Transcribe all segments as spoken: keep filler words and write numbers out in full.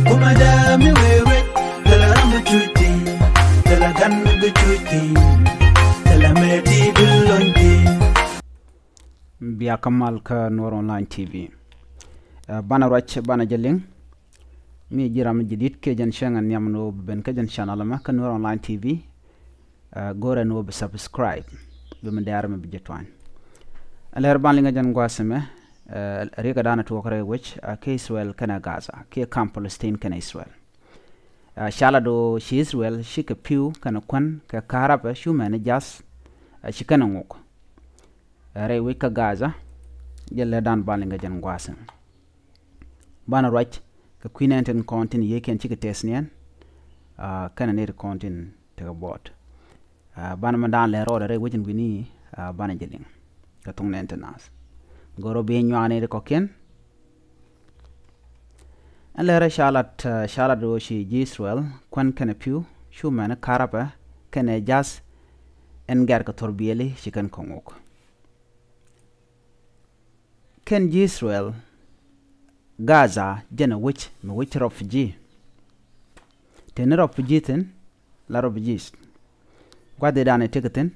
Kumɛ dee mi wee wet, thilɛ ram bi cuc thi̱n, thilɛ gan bi cuc thi̱n, thilɛ mëë ti bi lony thi̱n. Bia kä mal kä Nuɔr Online T V. Ɛ, banɛ ruac banɛ jɛ liŋ. Mi ji̱ ram ji̱ di̱t kiɛ jɛn cäŋ ɛ nhiam ni wä bi ben kä jɛn channel ɛmɛ kä Nuɔr Online T V. Ɛ, go̱rɛ ni wä bi subscribe, bi mi dɛ̈r mi bi jɛ tuany. Ɛ, lɛr ban liŋ ɛ jɛn gua̱a̱th ɛmɛ, ɛ, riɛk ɛ da̱a̱n ɛ tuɔɔk rɛy wec, ɛ, kiɛ Israel kɛnɛ Gaza kiɛ kam Palestine kɛnɛ Israel. Ɛ, ca lat ɣöö ci Israel cikɛ pi̱w kɛnɛ kuän kɛ ka̱rapɛ cu mɛni jath, ɛ, ci kɛnɛ ŋuk. Ɛ, rɛy wec kä Gaza, jɛ lɛ dan ban liŋ kɛ jɛn gua̱a̱th ɛmɛ. Banɛ ruac kɛ kui̱ nɛɛni tin kɔn tin yiëëkiɛn cikɛ tɛth niɛn, ɛ, kɛnɛ nɛy ti kɔn tin tekɛ buɔt. Ɛ, banɛ mɛ dan lɛ rɔɔdɛ rɛy wec in wi̱ni, ɛ, banɛ jɛ liŋ kɛ thuŋ nɛɛni tin naath. Go̱rɛ bi nyuak nɛy ti kɔ̱kiɛn. Ɛn lɛrɛ ca lat, ɛ, ca lat ɣöö ci ji̱ Israel kuän kɛnɛ pi̱w cu mɛni ka̱rapɛ kɛnɛ jath ɛn gɛr kɛ thor biɛli ci kɛn kɛ ŋuk. Kɛn ji̱ Israel, Gaza jɛn ɛ wec mi wec refugee. Teni refugee thi̱n la refugees. Gua̱dhidan ɛ tëk thi̱n,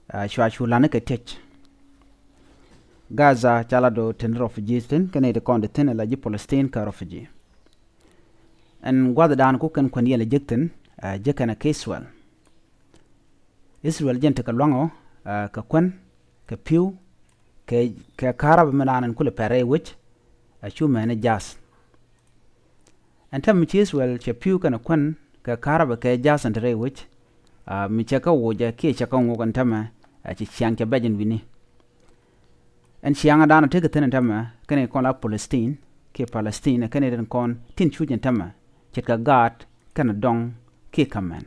ɛ, cua cu la̱ni kɛ tiec. Gaza ca lat ɣöö teni refugee thi̱n kɛnɛ ti kɔn ti thi̱n ɛ la ji̱ Palestine kä refugee. Ɛn gua̱dhidan ku kɛn kuän yɛl ɛ jek thi̱n, ɛ, jek kɛnɛ kä Israel. Israel jɛn tekɛ lua̱ŋ ɔ, ɛ, kɛ kuän kɛ pi̱w kɛ, kɛ ka̱rapɛ mi naan ɛn kulɛ pɛr rɛy wec, ɛ, cu mɛni jath. Ɛn täämɛ ci Israel cɛ pi̱w kɛnɛ kuän kɛ ka̱rapɛ kɛ jath ɛn te rɛy wec, ɛ, mi cɛ kä wocɛ kiɛ cɛ kä ŋuk ɛn täämɛ, ɛ, ci ciaŋ cɛ bɛc ɛn wi̱ni. Ɛn ciaŋ ɛ da̱a̱n ɛ tekɛ thi̱n ɛn täämɛ kɛnɛ kɔn la Palestine kiɛ Palestine ɛ kɛnɛ tin kɔn tin cuc ɛn täämɛ ce̱tkɛ gaat kɛnɛ dɔŋ kiɛ kä mɛn.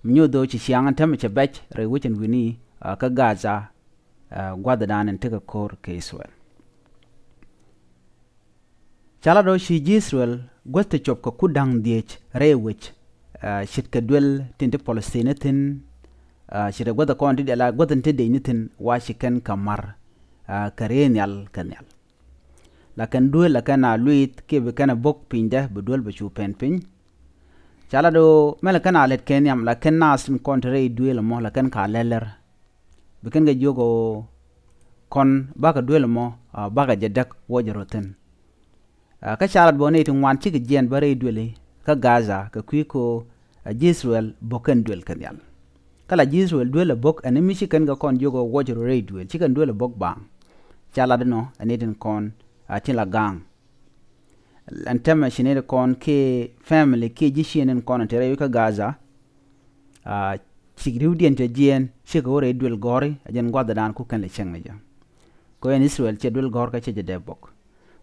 Mi nyoth ɣöö ci ciaŋ ɛn täämɛ cɛ bɛc rɛy wec ɛn wi̱ni, ɛ, kä Gaza, ɛ, gua̱dhidan ɛn tekɛ ko̱r kɛ Israel. Ca lat ɣöö ci ji̱ Israel guäth ti cop kɛ kut da̱ŋ dhieec rɛy wec, ɛ, ce̱tkɛ duel tin ti Palestine thi̱n, ɛ, ce̱tkɛ guäth kɔn ti diɛla guäth tin ti dec ni thi̱n wa ci kɛn kɛ ma̱r, ɛ, kɛ rɛy nhial kɛ nhial. La kɛn duel la kɛn a lui̱th kiɛ bi kɛn a bo̱k pinydɛ bi duel bɛ cu pɛn piny. Ca lat ɣöö mɛn la kɛn a lɛt kɛ nhiam la kɛn naath tin kɔn te rɛy duel ɛmɔ la kɛn ka lɛlɛr. Bi kɛn kɛ jiök ɣöö kɔn bakɛ duel ɛmɔ, ɛ, bakɛ jɛ däk wuɔcɛ rɔ thi̱n. Ɛ, kä ca lat bä nɛy ti ŋuan cikɛ jiɛɛn bä rɛy dueli kä Gaza kɛ kui̱ ko, ɛ, ji̱ Israel bo̱k kɛn duel kɛ nhial. Kä la ji̱ Israel duel ɛ bo̱k ɛn mi ci kɛn kɛ kɔn jiök ɣöö wuɔcɛ rɔ rɛy duel ci kɛn duel ɛ bo̱k baaŋ. Ca lat inɔ ɛ nɛy tin kɔn, ɛ, tin la ga̱a̱ŋ. Ɛn täämɛ ci nɛy ti kɔn kiɛ family kiɛ ji̱ ciëŋ in kɔn in te rɛy wec kä Gaza, ɛ, ci ri̱wdiɛn cɛ jiɛɛn cikɛ wä rɛy duel gɔ̱ri ɛ jɛn gua̱dhidan ku kɛn lɛ cieŋ ni jɛ. Kɛ ɣöö ɛn Israel cɛ duel gɔ̱r kä cɛ jɛ dee bo̱k.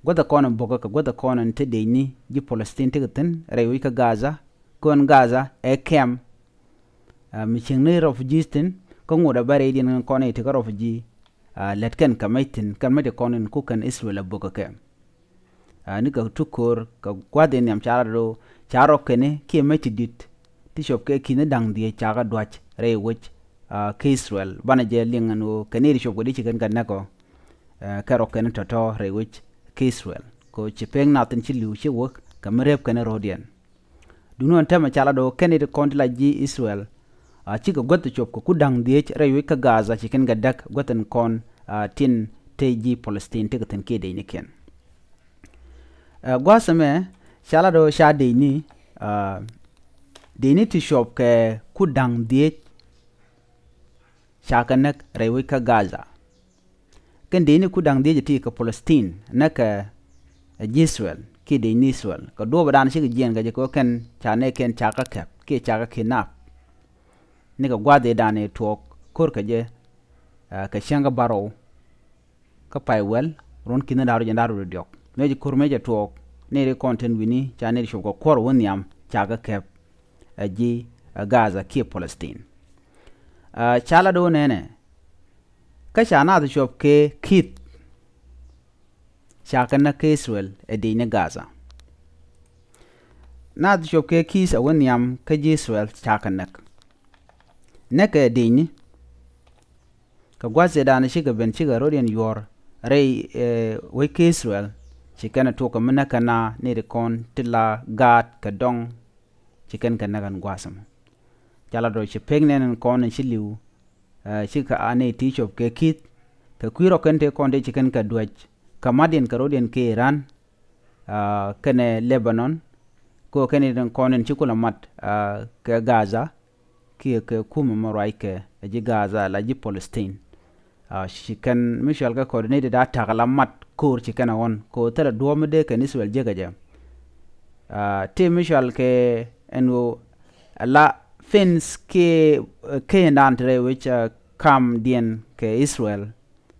Guäth ɛ kɔn in bo̱k kɛ guäth ɛ kɔn in te dec ni ji̱ Palestine tekɛ thi̱n rɛy wec kä Gaza. Kɛ ɣöö ɛn Gaza ɛ kɛm, ɛ, mi cieŋ ni refugees thi̱n kä ŋot ɛ bä rɛydiɛn kɔn in te kä refugee, ɛ, lät kɛn kɛ mec thi̱n kɛn mec ti kɔn in ku kɛn Israel ɛ bo̱k kɛ kɛ. Ɛ, nikɛ tuko̱o̱r kɛ gua̱th in nhiam ca lat ɣöö ca rɔ kɛn kiɛ mec ti di̱t ti cop kɛ ki̱n da̱ŋ dhieec ca kɛ dua̱c rɛy wec, ɛ, kä Israel. Banɛ jɛ liŋ ɛn ɣöö kɛn i̱ ti cop kɛ di ci kɛn kɛ näk ɔ, ɛ, kɛ rɔ kɛn tɔ̱tɔ̱ rɛy wec kä Israel. Kɛ ɣöö ci pek nath in ci li̱w ci wek kɛ mi rep kɛn ro̱o̱diɛn. Duŋni ɣän täämɛ ca lat ɣöö kɛn i̱ ti kɔn ti la ji̱ Israel, ɛ, cikɛ guäth ti cop kɛ kut da̱ŋ dhieec rɛy wec kä Gaza ci kɛn kɛ däk guäth in kɔn, ɛ, tin te ji̱ Palestine tekɛ thi̱n kiɛ decnikiɛn. Ɛ, gua̱a̱th ɛmɛ ca lat ɣöö ca decni, ɛ, decni ti cop kɛ kut da̱ŋ dhieec ca kɛ näk rɛy wec kä Gaza. Kɛn decni kut da̱ŋ dhieec ti kɛ Palestine näkɛ, ɛ, ji̱ Israel kiɛ decni Israel kɛ duɔ̱ɔ̱pdan cikɛ jiɛɛn kɛ jɛ kɛ ɣöö kɛn ca nɛɛkiɛn ca kɛ kɛp kiɛ ca kɛ kidnap. Nikɛ gua̱a̱th ëëdan ëë tuɔɔk ko̱r kɛ jɛ, ɛ, kɛ cäŋ kä bärɔw kä pay wäl ruɔ̱n ki̱n da̱r jɛn da̱r rɔ diɔ̱k mëë ci ko̱r mëë cɛ tuɔɔk. Nɛy ri kɔn tin wi̱ni ca nɛy ri cop kɛ kuɔr wä nhiam ca kɛ kɛp, ɛ, ji̱, ɛ, Gaza kiɛ Palestine. Ɛ, ca lat ɣöö nɛnɛ kä ca naath cuɔp kɛ ki̱th ca kɛ näk kä Israel ɛ decni Gaza. Naath cuɔp kɛ ki̱th a wä nhiam kä ji̱ Israel ca kɛ näk. Näkɛ decni kɛ gua̱th cɛ da̱a̱n cikɛ ben cikɛ ro̱diɛn yuɔ̱ɔ̱r rɛy, ɛ, wec kä Israel Ci kɛn a tuɔk kɛ mi näk kɛ na ni ti kɔn ti la gaat kɛ dɔŋ. Ci kɛn kɛ näk ɛn gua̱a̱th ɛmɔ. Ca la dɔ̱ ci pek nɛn ɛn kɔn ɛn ci li̱w. Ɛ, ci kɛ a ni ti cop kɛ ki̱th kɛ kui̱ rɔ kɛn ti kɔn ti ci kɛn kɛ duäc kɛ matdiɛn kɛ ro̱diɛn kɛ Iran, ɛ, kɛnɛ Lebanon. Kɛ kɛn ti kɔn ɛn ci kulɛ mat, ɛ, kɛ Gaza kiɛ kɛ kumɛ mɔ ruac kɛ ɛ ji̱ Gaza la ji̱ Palestine. Ɛ, ci kɛn mi cual kɛ coordinated attack la mat ko̱r ci kɛn a ɣɔn kɛ ɣöö thilɛ duɔ̱ɔ̱p mi dee kɛn Israel jiäkä jɛ. Ɛ, ti mi cual kɛ ɛn ɣöö la fence kiɛ, ɛ, kɛn dan ti rɛy wec, ɛ, kamdiɛn kɛ Israel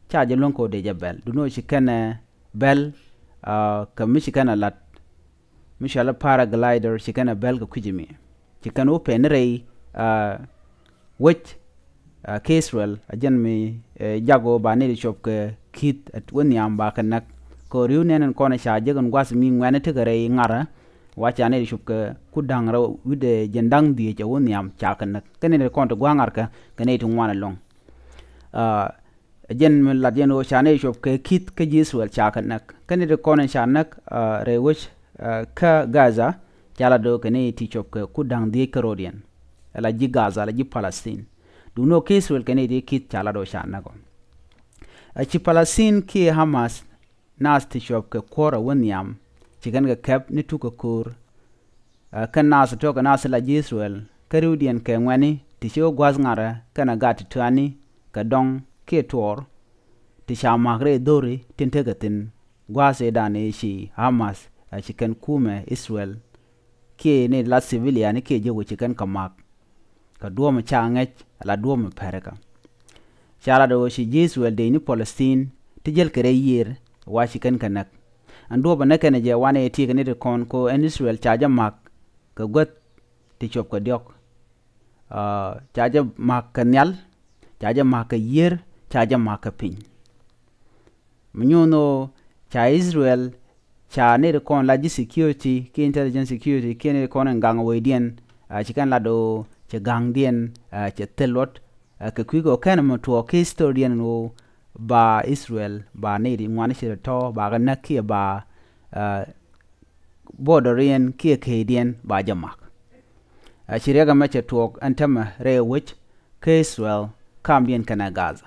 ca jɛ luäŋ kɛ ɣöö dee jɛ bɛl. Duundɛ ɣöö ci kɛn ɛ bɛl, ɛ, kɛ mi ci kɛn a lat mi cual paraglider ci kɛn a bɛl kɛ kui̱c mi. Ci kɛn wä pɛn rɛy, ɛ, wec, ɛ, kä Israel a jɛn mi, ɛ, jak ɣöö ba ni ti cop kɛ ki̱th, ɛ, wä nhiam ba kɛ näk. Kɛ ɣöö ri̱w nɛn ɛn kɔn ca jek ɛn gua̱th mi ŋuɛ̈ni tekɛ rɛy ŋarä. Wa ca ni ti cop kɛ ku da̱ŋ rɛw wi̱cdɛ jiɛn da̱ŋ dhieec ɛ wä nhiam ca kɛ näk. Kɛ ni ti kɔn ti gua̱a̱ ŋarkä kɛ ni ti ŋuan ɛlɔ̱ŋ. Ɛ, jɛn mi lat jɛn ɣöö ca ni ti cop kɛ ki̱th kä ji̱ Israel ca kɛ näk. Kɛ ni ti kɔn ca näk, ɛ, rɛy wec, ɛ, kä Gaza ca la do̱ kɛ ni ti cop kɛ ku da̱ŋ dhieec kä ro̱diɛn. Ɛ la ji̱ Gaza la ji̱ Palestine. Duundɛ ɣöö kä Israel kɛ ni ti ki̱th ca la do̱ ca näk ɔ. Ɛ, ci Palestine kiɛ Hamas naath ti cuɔp kɛ kuɔ̱r ɛ wä nhiam ci kɛn kɛ kɛp ni tukä ko̱r. Ɛ, kɛn naath tɔ̱ kɛ naath la ji̱ Israel kä ri̱wdiɛn kɛ ŋuɛ̈ni ti ci wä gua̱th ŋarä kɛn ɛ gat ti tuani kɛ dɔŋ kiɛ tuɔɔr ti ca ma̱k rɛy dho̱ri tin tekɛ thi̱n gua̱a̱th ëëdan ëë ci Hamas, ɛ, ci kɛn kumɛ Israel kiɛ ni la civilian kiɛ jiök ɣöö ci kɛn kɛ ma̱k. Kɛ duɔ̱ɔ̱mɛ ca ŋäc ala duɔ̱ɔ̱mɛ pɛrikä. Ca lat ɣöö ci ji̱ Israel dec ni Palestine ti jäl kɛ rɛy yiër wa ci kɛn kɛ näk. Ɛn duɔ̱ɔ̱pɛ näk kɛnɛ jɛ wanɛ yɛ ti̱i̱ kɛ ni ti kɔn ko ɛn Israel ca jɛ ma̱k kɛ guäth ti cuɔp kɛ diɔ̱k. Ɛ, ca jɛ ma̱k kɛ nhial, ca jɛ ma̱k kɛ yiër, ca jɛ ma̱k kɛ piny. Mi nyuun ɣöö ca Israel ca nɛy ti kɔn la ji̱ security kiɛ intelligence security kiɛ nɛy ti kɔn in gaŋ wecdiɛn, a, ci kɛn lat ɣöö cɛ ga̱ŋdiɛn, a, cɛ thil luɔt, a, kɛ kui̱ kɛ ɣöö kɛn mɔ tuɔɔk ki historydiɛn ɣöö ba Israel ba nɛy ti ŋuan ci rɛ tɔ̱ ba kɛ näk kiɛ ba, a, borderdiɛn kiɛ keydiɛn ba jɛ mak. A, ci riɛk ɛmɛ cɛ tuɔɔk ɛn tämɛ rɛy wec kä Israel kamdiɛn kɛnɛ Gaza.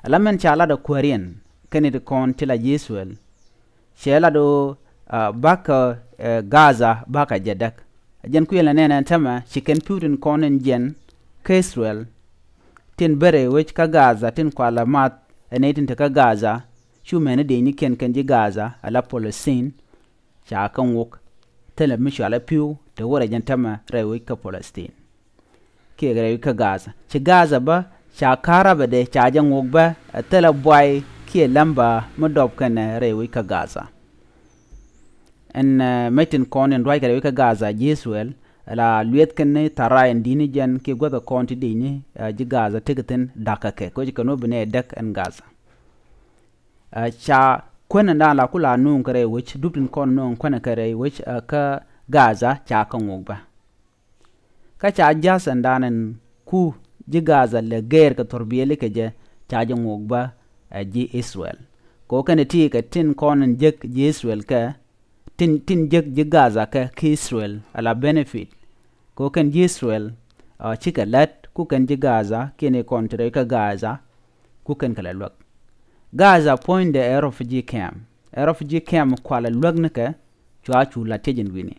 Ala mɛn ca lat ɛ kuääriɛn kɛn it kɔn ti la ji̱ Israel. Cɛ lat ɣöö, a, bakä, ɛ, Gaza bakä jɛ däk. Jɛn kui̱ ɛn la nɛn ɛn tämɛ ci kɛn pi̱w tin kɔn in jiɛn kä Israel. Tin bä rɛy wec kä Gaza tin kualɛ math ɛ nɛy tin te kä Gaza. Cu mɛn i̱ dëëcnikiɛn kɛn ji̱ Gaza ala Palestine. Ca kä ŋuk thilɛ mi cualɛ pi̱w te wä rɛc ɛn tämɛ rɛy wec kä Palestine kiɛ rɛy wec kä Gaza. Ci Gaza bä ca ka̱r rabɛdɛ ca jɛ ŋuk bä, ɛ, thilɛ buay kiɛ lämbä mi dɔp kɛnɛ rɛy wec kä Gaza. Ɛn, ɛ, mec tin kɔn in ruac kɛ rɛy wec kä Gaza ji̱ Israel la lueth kɛn ni tharay in di̱t ni jɛn kiɛ guäth ɛ kɔn ti di̱t ni, ɛ, ji̱ Gaza tekɛ thi̱n da̱k kɛ kɛ kɛ wec kɛ ni wä bi nɛ däk ɛn Gaza. Ɛ, ca kuän ɛn dan la ku la nuŋ kɛ rɛy wec dup tin kɔn nuŋ kuän kɛ rɛy wec, ɛ, kä Gaza ca kä ŋuk bä. Kä ca ja̱th ɛn dan ɛn ku ji̱ Gaza lɛ gɛɛr kɛ thurbiɛli kɛ jɛ ca jɛ ŋuk bä, ɛ, ji̱ Israel. Kɛ ɣöö kɛn ti kɛ tin kɔn in jek ji̱ Israel kɛ tin, tin jek ji̱ Gaza kɛ ki Israel ala benefit. Kɛ ɣöö kɛn ji̱ Israel, a, cikɛ lät ku kɛn ji̱ Gaza kiɛn i̱ kɔn ti rɛy kä Gaza ku kɛn kɛ lɛ luäk. Gaza puɔ̱nydɛ ɛ refugee camp. Ɛ refugee camp kualɛ luäk nikɛ cua cu la tiec in wi̱ni.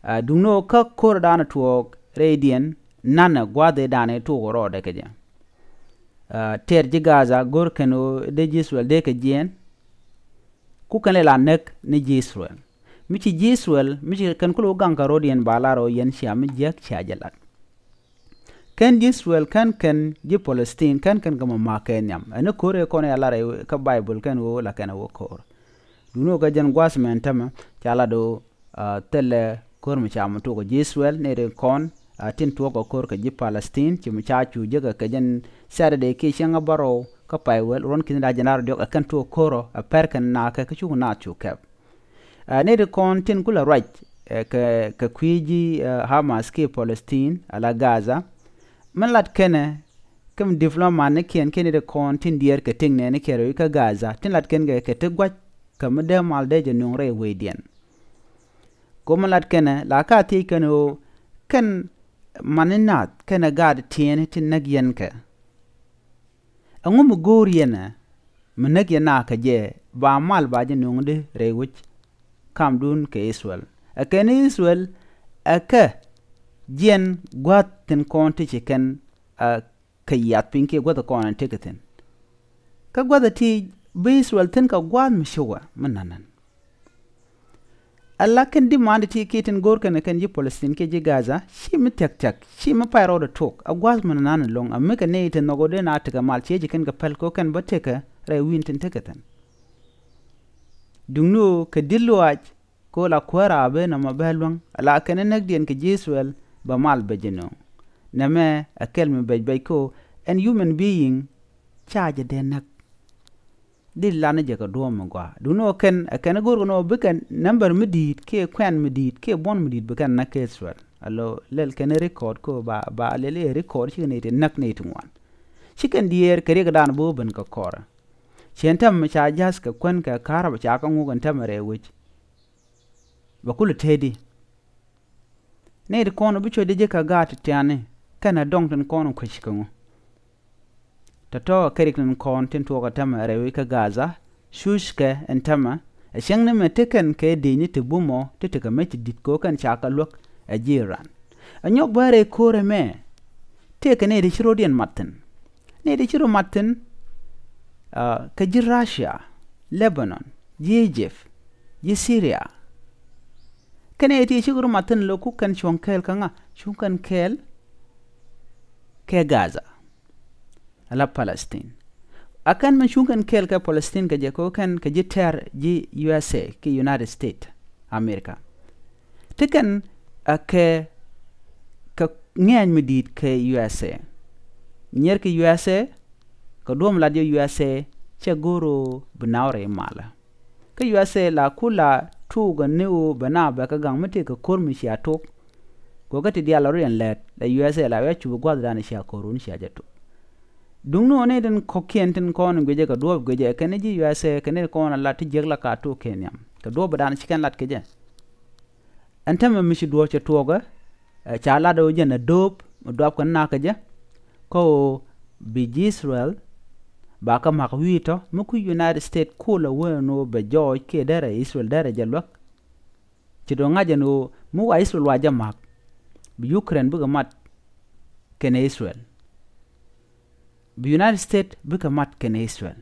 A, duŋni ɣöö kä ko̱r dan tuɔɔk rɛydiɛn nanɛ gua̱a̱th ëë dan ëë tuɔɔk rɔɔdɛ kɛ jɛ. A, tɛɛr ji̱ Gaza go̱r kɛn ɣöö dee ji̱ Israel dee kɛ jiɛɛn. Ku kɛn lɛ la näk ni ji̱ Israel. Mi ci ji̱ Israel, mi ci kɛn kulɛ wä gaŋ kɛ ro̱diɛn ba lar ɣöö yɛn cia mi jiäk cia jɛ lat. Kɛn ji̱ Israel, kɛn kɛn ji̱ Palestine, kɛn kɛn kɛ mɔ ma̱a̱k kɛ nhiam. Ɛn ni ko̱r ëë kɔn ya lar ɛ kä Baibol kɛn ɣöö la kɛn ɛ wä ko̱r. Duŋni ɣöö kɛ jɛn gua̱a̱th mɛn tämɛ ca lat ɣöö, a, thilɛ ko̱r mi ca mi tuɔk kɛ ji̱ Israel ni ri kɔn, a, tin tuɔk kɛ ko̱r kɛ ji̱ Palestine ci mi ca cu jekɛ kɛ jɛn Saturday kiɛ cieŋ ɛ bärɔw kä pay wäl ruɔ̱n ki̱n da̱ jɛn da̱r diɔ̱k ɛ kɛn tuɔk ko̱r ɔ ɛ pɛr kɛn nakä kä cuk naath cu kɛp. Ɛ, ni ti kɔn tin kulɛ ruac, ɛ, kɛ, kɛ kui̱ ji̱, ɛ, Hamas kiɛ Palestine ala Gaza. Min lat kɛnɛ kä mi diplomat ni kiɛn kiɛ ni ti kɔn tin diɛɛr kɛ tin nɛɛni kiɛ rɛy kä Gaza tin lat kɛn kɛ kɛ ti gua̱c. kä mi dee mal dee jɛ nöŋ rɛy wecdiɛn. Ko mi lat kɛnɛ la ka thiec kɛn ɣöö kɛn mani nath kɛnɛ gaat tiɛɛni ti näk yɛn kɛ. Ɛŋu mi go̱o̱r yɛn ɛ mi näk yɛn a kɛ jɛ ba mal ba jɛ nöŋdi rɛy wec kamdun kɛ Israel. Ɛ kɛn Israel ɛ kɛ jiɛn gua̱th tin kɔn ti ci kɛn ɛ kɛ yiath piny kiɛ gua̱th kɔn ɛn tekɛ thi̱n. Kä gua̱th ɛ ti bi Israel thi̱n kɛ gua̱th mi ci wä mi na̱nän. Ala kɛn di mandi ti kiɛ tin go̱o̱r kɛn kɛn ji̱ Palestine kiɛ ji̱ Gaza ci mi thia̱k thia̱k ci mi pay rɔɔdɛ tok a gua̱th mi na̱nän lo̱ŋ a mi kɛ nɛy ti nhɔk ɣöö dee na tekɛ mal ciɛ ji̱ kɛn kɛ päl kɛ ɣöö kɛn bä tekɛ rɛy wi̱n tin tekɛ thi̱n. Duŋni ɣöö kɛ di̱t luaac kɛ ɣöö la kuäär a ben nɔmɔ bɛ luäŋ ala kɛn näkdiɛn kɛ ji̱ Israel bɛ mal bɛ ji̱ nööŋ. Nɛmɛ a kɛl mi bɛc bɛc kɛ ɣöö ɛn human being ca jɛ dee näk. Di lanä jɛ kɛ duɔ̱ɔ̱p mi gɔaa. Duŋni ɣöö kɛn ɛ kɛn go̱o̱r kɛn ɣöö bikɛ nambär mi di̱i̱t kiɛ kuɛn mi di̱i̱t kiɛ buɔ̱n mi di̱i̱t bi kɛn näk kɛ Israel. Alo lɛl kɛn record kɛ ɣöö ba, ba lɛl i̱ record cikɛ nɛy ti näk nɛy ti ŋuan. Ci kɛn diëër kɛ riɛkdan bi wä ben kɛ kɔrɛ. Ciɛn tɛm mi ca ja̱th kɛ kuän kɛ ka̱r bɛ ca kɛ ŋuk ɛn tɛmɛ rɛy wec. Bɛ kulɛ tëëdi. Nɛy ti kɔn bi cuɔ̱cdɛ ji̱ kä gaat ti tiani kɛnɛ dɔŋ tin kɔn kuec kɛ ŋu. Tɔ̱tɔ̱ kɛ rik tin kɔn tin tuɔɔk ɛ tämɛ rɛwi kä Gaza cuc kɛ ɛn tämɛ. Ɛ cäŋ ni mɛ ti kɛn kɛ dec ni ti bumɔ ti tekɛ mec ti di̱t kɛ ɣöö kɛn ca kɛ luäk ɛ ji̱ Iran. Ɛ nyɔk bä rɛy ko̱r ɛmɛ tëëkɛ nɛy ti ci ro̱diɛn mat thi̱n. Nɛy ti ci ro̱ mat thi̱n kɛ ji̱ Russia, Lebanon, ji̱ Egypt, ji̱ Syria. Kɛn nɛy ti ci ro̱ mat thi̱n lo̱k ku kɛn cuɔ̱ŋ kɛɛl kä ŋa cuŋ kɛn kɛɛl kɛ Gaza. Ala Palestine. A kɛn mɛ cuŋ kɛn kɛɛl kɛ Palestine kɛ jɛ kɛ kɛn kɛ ji̱ tɛr ji̱ U S A ki United States America. Ti kɛn a kɛ kɛ ŋɛɛny mi di̱i̱t kɛ U S A. Nyier ki U S A kɛ duɔ̱m lat jɛ U S A cɛ go̱o̱r ɣöö bi naw rɛy malä. Kä U S A la ku la tuukɛ ni ɣöö bɛ na bɛ kɛ gaŋ mi tëëkɛ ko̱r mi cia tok. Gɔkä ti diaal lɔ riɛn lɛt la U S A la wia cup gua̱thdan cia ko̱r wun cia jɛ tok. Duŋni ɣöö ni tin kɔ̱kiɛn tin kɔn guicɛ kɛ duɔ̱ɔ̱p guicɛ kɛn ji̱ U S A kɛn ti kɔn a la ti jiäk la ka tok kɛ nhiam kɛ duɔ̱ɔ̱pdan ci kɛn lat kɛ jɛ. Ɛn tämɛ mi ci duɔ̱ɔ̱p cɛ tuɔɔkä ɛ ca lat ɣöö jɛn ɛ do̱o̱p mi duapkɛ nakä jɛ. Kä ɣöö bi ji̱ Israel ba kä ma̱k wi̱i̱ tɔ̱ mi kui̱ United States kulɛ wen ɣöö bɛ jɔɔc kiɛ derɛ Israel derɛ jɛ luäk. Ci do̱ ŋa̱c ɛn ɣöö mi wa Israel wa jɛ ma̱k bi Ukraine bikɛ mat kɛnɛ Israel. Bi United States bikɛ mat kɛnɛ Israel.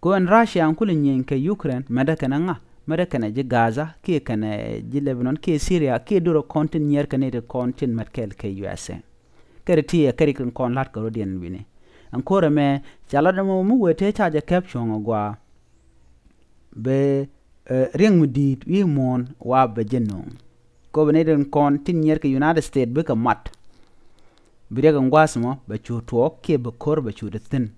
Kɛ ɣöö ɛn Russia ɛn kulɛ nyieny kɛ Ukraine mɛtdɛ kɛnɛ ŋa mɛtdɛ kɛnɛ ji̱ Gaza kiɛ kɛnɛ ji̱ Lebanon kiɛ Syria kiɛ duɔrɛ kɔn tin nyiɛr kɛ nɛy ti kɔn tin mɛt kɛɛl kɛ U S A. Kɛ ri ti ɛ kɛ ri kɔn la̱t kɛ rɔ̱diɛn wi̱ni. Ɛn ko̱r ɛmɛ ca lat ɛmɔ mi wëë tëë ca jɛ kɛp cuɔ̱ŋ ɛ gua̱a̱. Bɛ riɛŋ mi di̱i̱t wi̱i̱ muɔ̱ɔ̱n wa bɛ jɛ nööŋ. Kɛ ɣöö bɛ nɛy tin kɔn tin nyiɛr kɛ United States bikɛ mat. Bi riɛk in gua̱a̱th mɔ bɛ cu tuɔɔk kiɛ bɛ ko̱r bɛ cu ti thi̱n.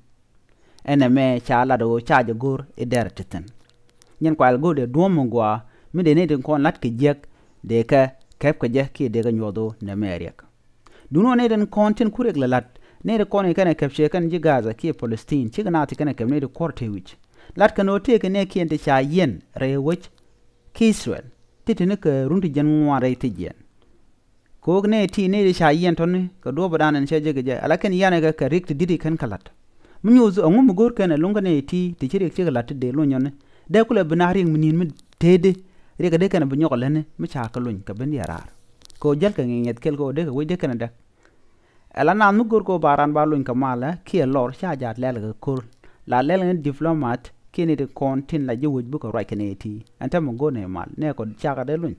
Ɛn ɛmɛ ca lat ɣöö ca jɛ go̱r i̱ dɛr ti thi̱n. Nyɛn kual go̱r dee duɔ̱ɔ̱m mi gua̱a̱ mi dee nɛy tin kɔn la̱t kɛ jiäk dee kɛ kɛp kɛ jɛ kiɛ dee kɛ nyuɔth ɣöö nɛmɛ riɛk. Duŋni ɣöö nɛy tin kɔn tin ku riɛk lɛ la̱t nɛy tin kɔn i̱ kɛnɛ kɛp ciɛ kɛn ji̱ Gaza kiɛ Palestine cikɛ naath ti kɛnɛ kɛp nɛy ti kuɔr tëë wi̱c. La̱t kɛn ɣöö tëëkɛ nɛɛkiɛn ti ca yiɛn rɛy wec ki Israel ti tini kɛ run ti jiɛn ŋuan rɛy ti jiɛn. Kɛ ɣöö nɛy ti nɛy ti ca yiɛn tɔ̱ni kɛ duɔ̱ɔ̱pdan ɛn cɛ jek kɛ jɛ ala kɛn yianɛ kɛ kɛ riɛk ti di̱t i̱ kɛn kɛ la̱t. Mi nyuuth ɛŋu mi go̱o̱r kɛn ɛlɔ̱ŋ kä nɛy ti ti ci riɛk cikɛ la̱t ti dee lo̱ny nyɔni. Dee kulɛ bi na riɛk mi ni̱n mi tëëdi riɛk kɛ dee kɛn bi nyɔk ɛlɛni mi ca kɛ lony kɛ ben diaal raar. Kɛ ɣöö jäl kɛ ŋi̱eec ŋiɛth kɛl kɛ ɣöö dee kɛ wec dee kɛn ɛ däk. Ala naath mi go̱o̱r kɛ ɣöö ba raan ba lony kɛ malä kiɛ lɔr ca jaat lɛl kɛ ko̱r. La lɛl ni diplomat kiɛ ni ti kɔn tin la ji̱ wec bikɛ ruac kɛ ni ti ɛn tɛmɛ go̱o̱r ni mal ni kɔ cakɛ dee lony.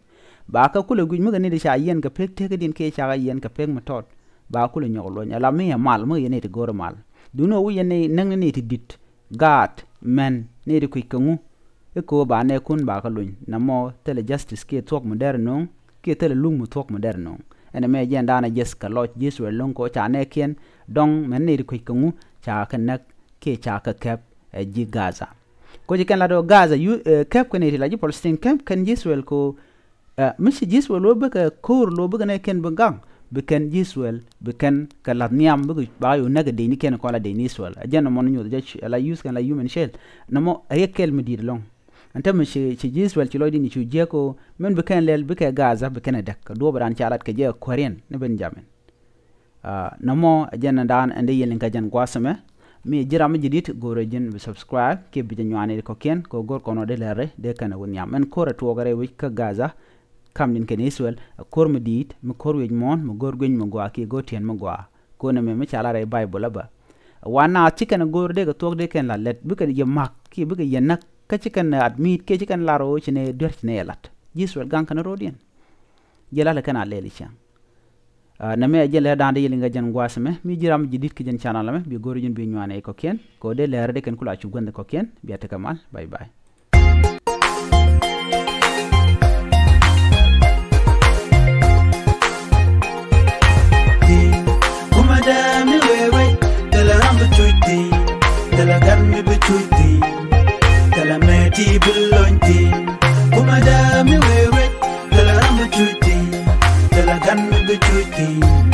Ba kɛ kulɛ guic mi kɛ ni ti ca yiɛn kɛ pek tekädiɛn kiɛ cakɛ yiɛn kɛ pek mi tɔt. Ba kulɛ nyɔk luɔny ala mi ɛ mal mi kɛ yɛn ni ti go̱o̱r mal. Duŋni ɣöö wi̱c yɛn ni näk ni ni ti di̱t gaat mɛn ni ti kui̱c kɛ ŋu. I̱ kɛ ɣöö ba nɛɛkun ba kɛ lony nɛmɔ thilɛ justice kiɛ thuɔ̱k mi dɛr no̱o̱ŋ kiɛ thilɛ luk mi thuɔ̱k mi dɛr no̱o̱ŋ. Ɛn ɛmɛ jɛn da̱a̱n ɛ jiɛth kɛ lɔc ji̱ Israel lo̱ŋ kɛ ɣöö ca nɛɛkiɛn dɔ̱ŋ mɛn nɛy ti kuec kɛ ŋu ca kɛ näk kiɛ ca kɛ kɛp ɛ ji̱ Gaza. Kɛ ɣöö ci kɛn lat ɣöö Gaza yu ɛ kɛp kɛ nɛy ti la ji̱ Palestine kɛp kɛn ji̱ Israel kɛ ɣöö Ɛ mi ci ji̱ Israel lo̱ bikɛ ko̱o̱r lo̱ bikɛ nɛɛkiɛn bi gaŋ bi kɛn ji̱ Israel bi kɛn kɛ la̱th nhiam bikɛ ba yo̱o̱ näk kɛ dec ni kiɛn kɔn la dec ni Israel. Ɛ jɛn nɔmɔ ni nyuɔth jɛ ala use kɛn la human shield. Nɔmɔ ɛ riɛk kɛl mi di̱i̱t ɛlɔ̱ŋ. Ɛn täämɛ ci, ci ji̱ Israel ci lɔcdiɛn cu jiäk ɣöö min bi kɛn lɛl bikɛ Gaza bi kɛn ɛ däk kɛ duɔ̱ɔ̱p ɛ dan ca lat kɛ jɛ ɛ Kuäär in ni Benjamin. Nɔmɔ ɛ jɛn ɛ dan ɛn dee yɛl in kɛ jɛn gua̱a̱th ɛmɛ. Mi ji̱ ram mi ji̱ di̱t go̱o̱rɛ ji̱n bi subscribe kiɛ bi jɛ nyuani kɔ̱kiɛn kɛ ɣöö go̱o̱r kɔn ɣöö dee lɛr rɛy dee kɛn ɛ wä nhiam. Ɛn ko̱r ɛ tuɔɔk rɛy wec kä Gaza, kamdin kɛn Israel, ɛ ko̱r mi di̱i̱t mi ko̱r wi̱c muɔ̱ɔ̱n mi go̱o̱r gui̱ny mi gɔaa kiɛ go̱o̱r tiɛn mi gɔaa. Ko̱n ɛmɛ mi ca lar rɛy Baibol ɛ bä. Wa naath ci kɛn ɛ go̱o̱r dee kɛ thuɔ̱k dee kɛn la lɛt bikɛ yɛ ma̱k kiɛ bikɛ yɛ näk kä ci kɛn ɛ admit kiɛ ci kɛn lar ɣöö ci nɛ duer ci nɛ yɛ lat. Ji̱ Israel gaŋ kɛn ro̱o̱diɛn. Jɛ lat ɛ kɛn a lɛl i̱ cäŋ. Nɛmɛ ɛ jɛn lɛ da̱a̱n dee yɛl in kɛ jɛn gua̱a̱th ɛmɛ. Mi ji̱ ram ji̱ di̱t kɛ jɛn channel ɛmɛ bi go̱o̱r ji̱n bi nyuanɛ kɔ̱kiɛn kɛ ɣöö dee lɛr dee kɛn kula cu guänh kɔ̱kiɛn. Bia tekɛ mal. Bye bye. Ti, kuma dee mi wee wee, tɛlɛ ram bi cuc ti, tɛlɛ gan mi bi cuc ti, tɛlɛ mɛ ti bi lony ti. Kuma dee mi wee wee, tɛlɛ ram bi cuc ti, tɛlɛ gan mi bi cuc ti.